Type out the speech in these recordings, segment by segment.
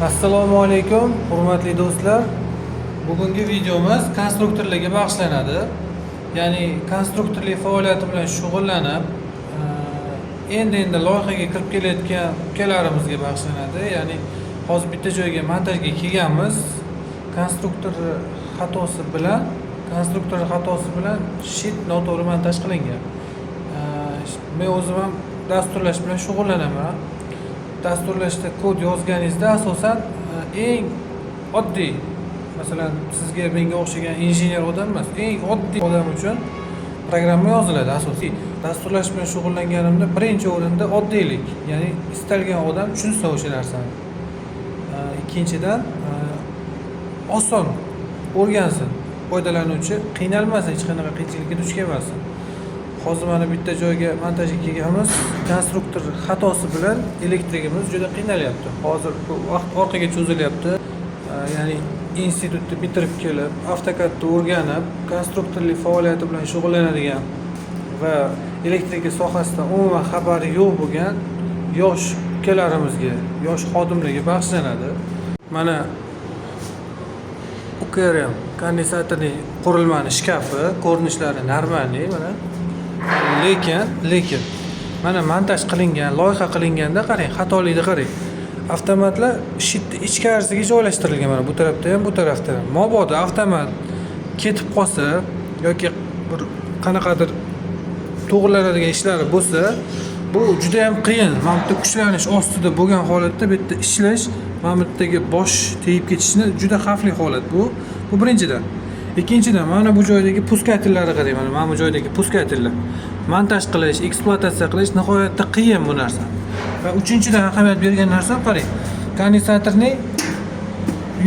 Assalomu alaykum, hurmatli do'stlar. Bugungi videomiz konstruktorlarga bag'ishlanadi. Ya'ni konstruktorlik faoliyati bilan shug'ullanib, endi loyihaga kirib kelayotgan ukalarimizga bag'ishlanadi. Ya'ni hozir bitta joyga montajga kelganmiz. Konstruktor xatosi bilan щит noto'g'ri montaj qilingan. Men o'zim ham dasturlash bilan shug'ullanaman. Dasturlashda kod yozganingizda asosan eng oddiy, masalan, sizga menga o'xshagan injener odam emas, eng oddiy odam uchun programma yoziladi asosiy. Dasturlash bilan shug'ullanganimda birinchi o'rinda oddiylik, ya'ni istalgan odam tushunsa o'sha narsani. Ikkinchidan, oson o'rgansin, foydalanuvchi qiynalmasin, hech qanaqa qiyinchilikka duch kelmasin. Hozir mana bitta joyga montajga kelganmiz. Konstruktor xatosi bilan elektrigimiz juda qiynalyapti. Hozir bu vaqt orqaga cho'zilyapti. Ya'ni institutni bitirib kelib, AutoCADni o'rganib, konstruktorlik faoliyati bilan shug'ullanadigan va elektrika sohasidan umuman xabari yo'q bo'lgan yosh ukalarimizga, yosh xodimlarga bag'ishlanadi. Mana UKRM kondensatorning qurilmani shkafi, ko'rinishlari нормальный mana. Lekin mana montaj qilingan, loyiha qilinganda qarang, xatolikni qarang. Avtomatlar щит ni ichkarisiga joylashtirilgan, mana bu tarafda ham, bu tarafda ham. Mabodo avtomat ketib qolsa yoki bir qanaqadir to'g'rilanadigan ishlari bo'lsa, bu juda ham qiyin. Mana bu yerda kuchlanish ostida bo'lgan holatda bu yerda ishlash, mana bu yerdagi bosh tegib ketishni juda xavfli holat bu. Bu birinchidan. Ikkinchidan, mana bu joydagi пускатель larni qarang, mana bu joydagi пускатель lar. Montaj qilish, ekspluatatsiya qilish nihoyatda qiyin bu narsa. Va uchinchidan ahamiyat bergan narsam, qarang, kondensatorning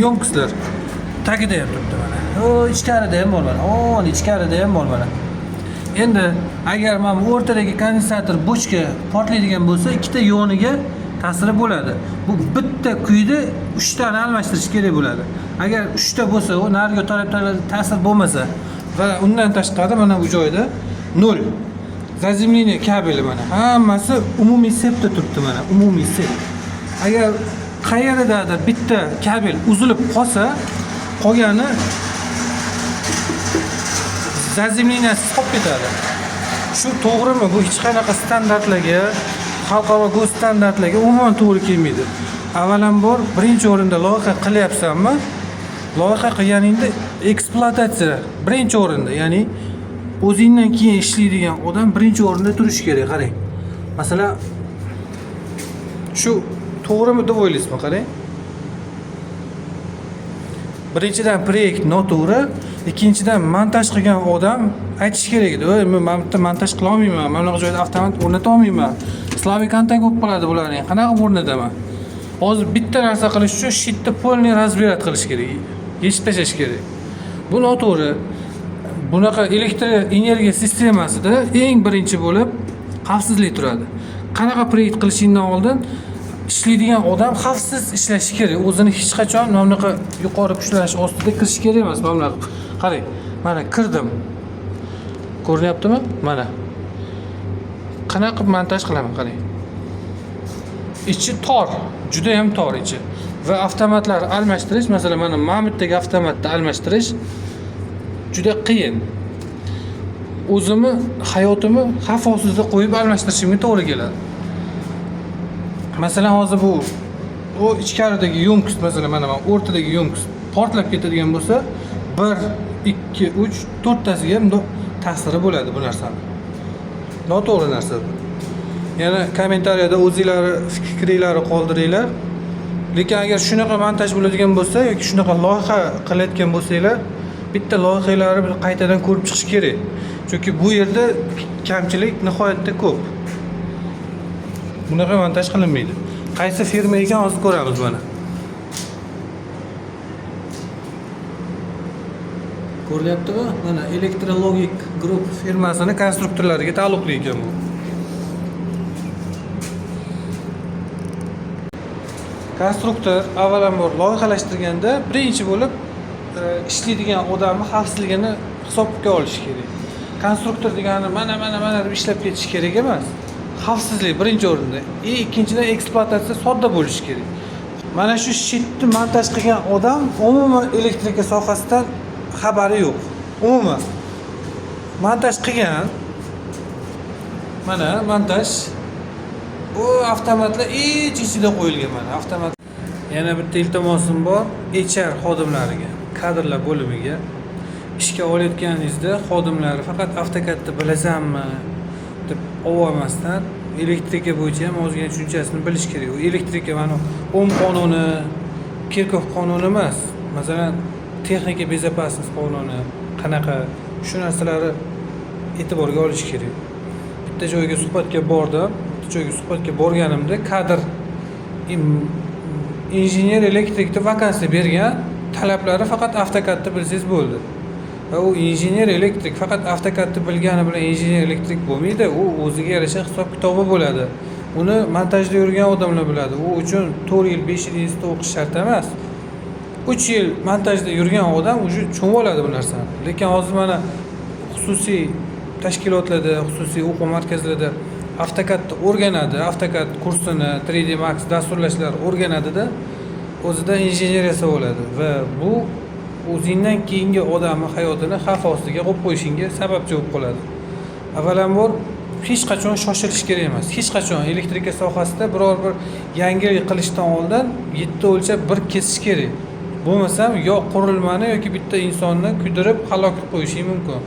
ёмкость lar tagida ham turibdi mana. O, ichkarida ham bor mana. O, ichkarida ham bor mana. Endi agar mana bu o'rtadagi kondensator bochka portlaydigan bo'lsa, ikkita yoniga ta'siri bo'ladi. Bu bitta kuyni uchtani almashtirish kerak bo'ladi. Agar uchta bo'lsa, u narigi tarafda ta'sir bo'lmasa va undan tashqari mana bu joyda nol заземление kabeli mana hammasi umumiy цепь da turibdi mana, umumiy цепь. Agar qayeridadir bitta kabel uzilib qolsa, qolgani заземление siz qolib ketadi. Shu to'g'rimi? Bu hech qanaqa standartlarga, xalqaro standartlarga umuman to'g'ri kelmaydi. Avvalambor, birinchi o'rinda loyiha qilyapsanmi? Loyiha qilganingda ekspluatatsiya birinchi o'rinda, ya'ni o'zingdan keyin ishlaydigan odam birinchi o'rinda turishi kerak, qarang. Masalan, shu to'g'rimi deb o'ylaysizmi, qarang? Birinchidan, proyekt noto'g'ri, ikkinchidan, montaj qilgan odam aytishi kerak edi: "Ey, men mana bu yerda montaj qila olmayman, mana bunaqa joyda avtomat o'rnata olmayman. Слабый kontakt bo'lib qoladi bularning. Qanaqa qilib o'rnataman?" Hozir bitta narsa qilish uchun щит ni полный разбирать qilish kerak, yechib tashlash kerak. Bu noto'g'ri. Bunaqa elektr energiya sistemasida eng birinchi bo'lib xavfsizlik turadi. Qanaqa proyekt qilishingdan oldin ishlaydigan odam xavfsiz ishlashi kerak. O'zini hech qachon mana bunaqa yuqori kuchlanish ostida kirishi kerak emas. Mana bunaqa. Qarang, mana kirdim. Ko'rinyaptimi? Mana. Qanaqa qilib montaj qilaman, qarang. Ichi tor, juda ham tor ichi. Va avtomatlar almashtirish, masalan, mana bu yerdagi avtomatni almashtirish juda qiyin. O'zimni hayotimni xavf ostida qo'yib almashtirishimga to'g'ri keladi. Masalan, hozir bu u ichkaridagi ёмкость, masalan, mana o'rtadagi ёмкость portlab ketadigan bo'lsa, 1, 2, 3, to'rttasiga ham ta'siri bo'ladi bu narsani. Noto'g'ri narsa bu. Yana kommentariyada o'zinglar fikringlarni qoldiringlar. Lekin agar shunaqa montaj bo'ladigan bo'lsa yoki shunaqa loyiha qilayotgan bo'lsanglar, bitta loyihalarni bir qaytadan ko'rib chiqish kerak. Chunki bu yerda kamchilik nihoyatda ko'p. Bunaqa montaj qilinmaydi. Qaysi firma ekan hozir ko'ramiz mana. Ko'rinyaptimi? Mana Electrologic Group firmasini konstruktorlariga taalluqli ekan bu. Konstruktor avvalambor loyihalashtirganda birinchi bo'lib ishlaydigan odamni xavfsizligini hisobga olish kerak. Konstruktor degani mana deb ishlab ketish kerak emas. Xavfsizlik birinchi o'rinda. Ikkinchidan, ekspluatatsiya sodda bo'lishi kerak. Mana shu щит ni montaj qilgan odam umuman elektrika sohasidan xabari yo'q. Umuman. Montaj qilgan. Mana montaj. Bu avtomatlar ich ichida qo'yilgan, mana avtomat. Yana bitta iltimosim bor HR xodimlariga, kadrlar bo'limiga. Ishga olayotganingizda xodimlarni faqat AutoCADni bilasanmi deb olmasdan, elektrika bo'yicha ham ozgina tushunchasini bilish kerak. U elektrika mana Om qonuni, Kirkof qonuni emas. Masalan, техника безопасность qonuni qanaqa, shu narsalarni e'tiborga olish kerak. Bitta joyga suhbatga bordim. Bitta joyga suhbatga borganimda kadr injener elektrikni vakansiya bergan, talablari faqat AutoCADni bilsangiz bo'ldi. Va u injener elektrik faqat AutoCADni bilgani bilan injener elektrik bo'lmaydi. U o'ziga yarasha hisob kitobi bo'ladi. Uni montajda yurgan odamlar biladi. U uchun 4 yil, 5 yil institutda o'qish shart emas. 3 yil montajda yurgan odam уже tushunib oladi bu narsani. Lekin hozir mana xususiy tashkilotlarda, xususiy o'quv markazlarida AutoCADni o'rganadi, AutoCAD kursini, 3D Max dasturlashlar o'rganadida, o'zidan injener yasab oladi va bu o'zingdan keyingi odamni hayotini xavf ostiga qo'yib qo'yishingga sababchi bo'lib qoladi. Avvalambor, hech qachon shoshilish kerak emas. Hech qachon elektrika sohasida biror bir yangilik qilishdan oldin yetti o'lchab bir kesish kerak. Bo'lmasam yo qurilmani yoki bitta insonni kuydirib, halok qilib qo'yishing mumkin.